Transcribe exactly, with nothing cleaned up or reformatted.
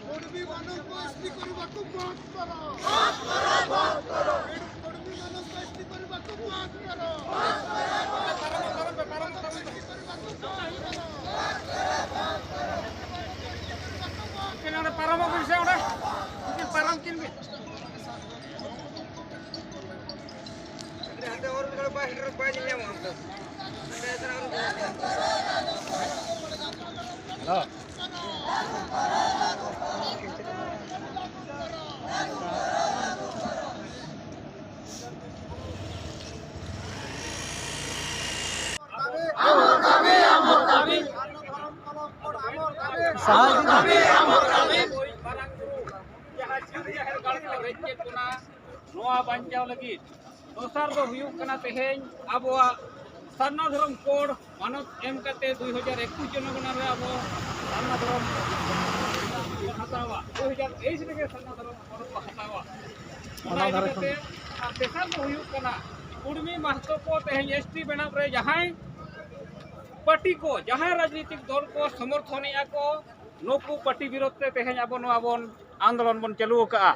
କୁଡ଼ମୀ ମାନଙ୍କୁ ଏସ୍ଟି କରିବାକୁ ବନ୍ଦ କର। ବନ୍ଦ କର, ବନ୍ଦ କର। କୁଡ଼ମୀ ମାନଙ୍କୁ ଏସ୍ଟି କରିବାକୁ ବନ୍ଦ କର। ବନ୍ଦ କର, ବନ୍ଦ କର। ଏସ୍ଟି କରିବାକୁ ବନ୍ଦ କର। ᱱᱚᱰᱮ ᱯᱟᱨᱚᱢᱚᱜ ᱵᱤᱱ ᱥᱮ, ᱚᱸᱰᱮ ᱩᱱᱠᱤᱱ ᱯᱟᱨᱚᱢ ᱠᱤᱱ ᱵᱤᱱ᱾ ᱦᱟᱱᱛᱮ ᱚᱨ ᱢᱤᱫ ᱦᱚᱲ ᱵᱟᱭ ᱥᱮᱴᱮᱨ, ᱵᱟᱭ ᱧᱮᱞ ᱧᱟᱢᱚᱜᱼᱟ ᱦᱟᱱᱛᱮ᱾ ᱡᱟᱦᱟᱸ ᱡᱤᱣᱤ ᱡᱟᱦᱮᱨ ᱜᱟᱲ ᱠᱚ ᱨᱮᱡ ᱠᱮᱫ ᱵᱚᱱᱟ, ᱱᱚᱣᱟ ᱵᱟᱧᱪᱟᱣ ᱞᱟᱹᱜᱤᱫ ᱫᱚᱥᱟᱨ ᱫᱚ ᱦᱩᱭᱩᱜ ᱠᱟᱱᱟ ᱛᱮᱦᱮᱧ ᱟᱵᱚᱣᱟᱜ ᱥᱟᱨᱱᱟ ᱫᱷᱚᱨᱚᱢ ᱠᱳᱰ ᱢᱟᱱᱚᱛ ᱮᱢ ᱠᱟᱛᱮ ᱫᱩᱭ ᱦᱟᱡᱟᱨ ᱮᱠᱩᱥ ᱡᱚᱱᱚᱜᱚᱱᱟ ᱨᱮ ᱟᱵᱚ ᱥᱟᱨᱱᱟ ᱫᱷᱚᱨᱚᱢ ᱵᱚᱱ ᱦᱟᱛᱟᱣᱟ, ᱫᱩᱭ ᱦᱟᱡᱟᱨ ᱛᱮᱭᱤᱥ ᱨᱮᱜᱮ ᱥᱟᱨᱱᱟ ᱫᱷᱚᱨᱚᱢ ᱠᱳᱰ ᱵᱚᱱ ᱦᱟᱛᱟᱣᱟ᱾ ᱚᱱᱟ ᱚᱱᱟ ᱤᱫᱤ ᱫᱷᱟᱨᱮ ᱠᱷᱚᱱ᱾ ᱠᱟᱛᱮ ᱟᱨ ᱛᱮᱥᱟᱨ ᱫᱚ ᱦᱩᱭᱩᱜ ᱠᱟᱱᱟ ᱠᱩᱲᱢᱤ ᱢᱟᱦᱛᱚ ᱠᱚ ᱛᱮᱦᱮᱧ ᱮᱥᱴᱤ ᱵᱮᱱᱟᱣ ᱨᱮ ᱡᱟᱦᱟᱸᱭ ᱯᱟᱨᱴᱤ ᱠᱚ, ᱡᱟᱦᱟᱸᱭ ᱨᱟᱡᱽᱱᱤᱛᱤᱠ ᱫᱚᱞ ᱠᱚ ᱥᱚᱢᱚᱨᱛᱷᱚᱱᱮᱜᱼᱟ ᱠᱚ, ᱱᱩᱠᱩ ᱯᱟᱨᱴᱤ ᱵᱤᱨᱳᱫᱷ ᱛᱮ ᱛᱮᱦᱮᱧ ᱟᱵᱚ ᱱᱚᱣᱟ ᱵᱚᱱ ᱟᱱᱫᱳᱞᱚᱱ ᱵᱚᱱ ᱪᱟᱹᱞᱩ ᱟᱠᱟᱫᱼᱟ᱾